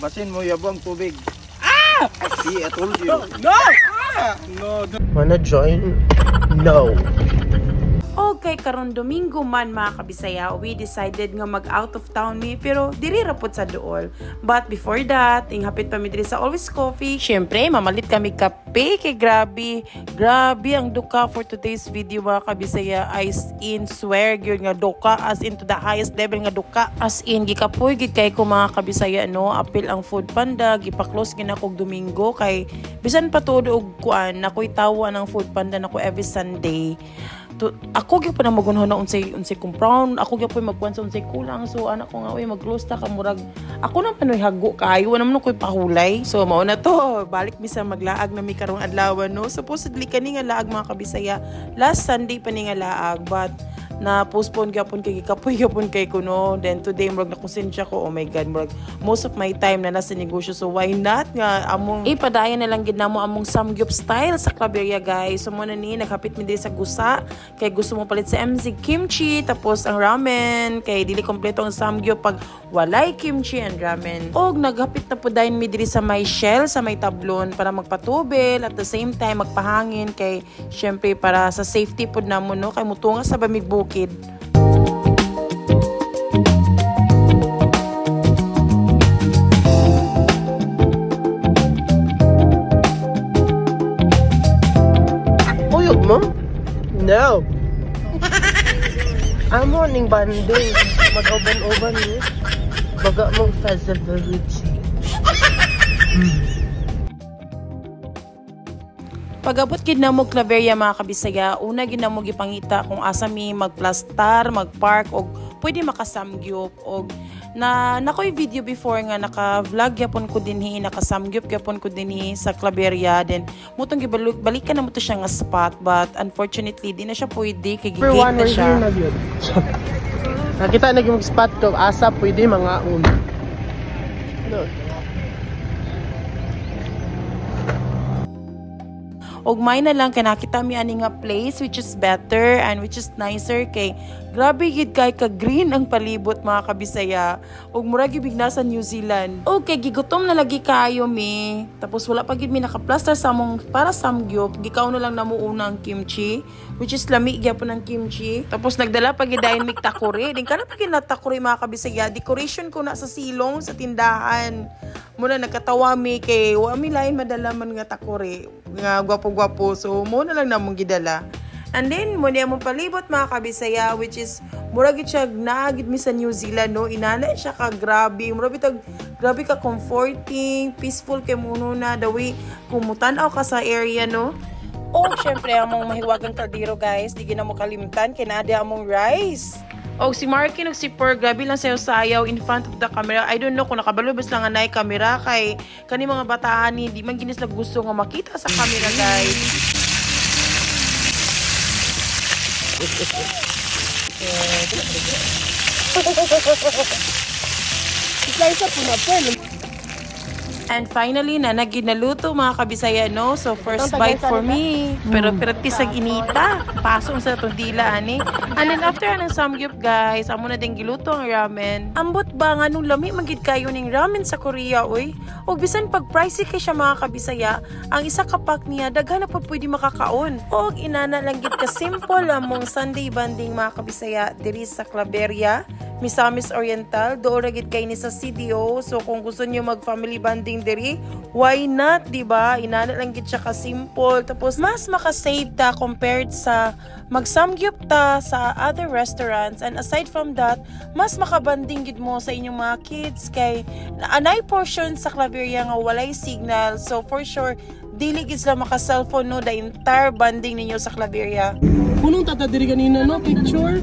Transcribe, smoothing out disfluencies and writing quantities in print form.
Basin mo yabang tubig. Ah! See, I told you. No! Ah! No. Wanna join? No. Okay, karon Domingo man, mga kabisaya, we decided nga mag out of town mi, pero diri ra pud sa duol. But before that, inghapit pa mi diri sa Always Coffee. Syempre, mamalit kami kape kay grabe. Grabe ang duka for today's video, mga kabisaya. As in, swear gyud nga duka, as in to the highest level nga duka. As in, gikapoy gid kay ko, mga kabisaya, no. Apil ang Food Panda, gipa-close gid ako og Domingo kay bisan pa tuod og kuan, nakoy tawa ng Food Panda nako every Sunday to, ako gyud pa na magunho na unsay unsay compound, ako gyud po magkuan sa unsay kulang. So anak ko nga, uy, mag-close ta ka, murag ako na panoy hago kayo, wala man koy pahulay. So mao na to, balik mi sa maglaag na mi karong adlaw, no. Supposedly kani nga laag, mga kabisaya, last Sunday pa ni nga laag, but na postpone gyapon kay gikapoy gyapon kay kuno. Then today, murag nakonsensya ko, oh my God, murag most of my time na nasa negosyo, so why not nga among ipadayon na lang gid namo among samgyup style sa Claveria, guys. So mo na ni naghapit mi diri sa Gusa kay gusto mo palit sa MZ kimchi, tapos ang ramen, kay dili kompleto ang samgyup pag walay kimchi and ramen. Og naghapit na po dayon mi diri sa may Shell sa may Tablon para magpatubel, at the same time magpahangin, kay syempre para sa safety pod namo, no, kay mutunga sa bamig bukid. Uyog mo? No. Amo ning banding. Mag-oban-oban ni. Baga mong feasibility. Pagabot gid namo Claveria, mga kabisaya, una gid namo gipangita kung asa mi magplastar, magpark og pwede makasamgyup. Og na nakoy video before nga naka-vlog gyapon ko dinhi, nakasamgyup gyapon ko dinhi sa Claveria. Then mutong gibalik balikan na mo to siya nga spot, but unfortunately di na siya pwede kay Number gi-gate one, na we're siya. here na yun. Nakita na yung spot ko, asa pwede mga un. No. Og may na lang kay nakita mi ani nga place, which is better and which is nicer, kay grabe gid kay ka green ang palibot, mga kabisaya, ug murag gid nasa New Zealand. Okay, gigutom na lagi kayo mi, tapos wala pa gid mi nakaplaster sa among para samgyup. Gikaon na lang namo una ang kimchi, which is lami gyapon ang kimchi. Tapos nagdala pa gid dayon mig takore din kana pa gid na takore, mga kabisaya. Decoration ko na sa silong sa tindahan. Muna nagkatawa mi kay wa mi lain madala man nga takore nga gwapo-gwapo, so mo na lang namong gidala. And then mo niya mong palibot, mga kabisaya, which is mura gid siya naagid mi sa New Zealand, no. Inana siya ka grabe, mura bitag grabe ka comforting, peaceful kay muno na the way kung mutan-aw ka sa area, no. Oh, syempre among mahiwagang kaldero, guys, di gina mo kalimtan kay naa di among rice. Og si Markin og si Per, grabe lang sayo sayaw in front of the camera. I don't know kung nakabalo bas lang anay camera, kay kani mga bataan ni di man ginis lang gusto nga makita sa camera, guys. Slice up na po. And finally, na naluto, mga kabisaya, no? So, first bite for me. Pero piratisag inita. Pasong sa itong dila, ani. And then, after anang samgyup, guys, amo na din giluto ang ramen. Ambot ba nga nung lami magid kayo ning ramen sa Korea, uy? Og bisan pag pricey kay siya, mga kabisaya, ang isa ka pack niya, daghan na po pwede makakaon. Og inana lang gid ka simple among Sunday bonding, mga kabisaya, diri sa Claveria, Misamis Oriental. Doon ra gid kay ni sa CDO. So kung gusto niyo mag family bonding diri, why not, di ba? Inana lang gid siya ka simple. Tapos mas makasave ta compared sa magsamgyup ta sa other restaurants, and aside from that, mas makabanding gid mo sa inyong mga kids kay anay portion sa Claveria nga walay signal. So for sure dili gid sila maka cellphone, no, the entire bonding ninyo sa Claveria. Punong tata diri kanina, no, picture.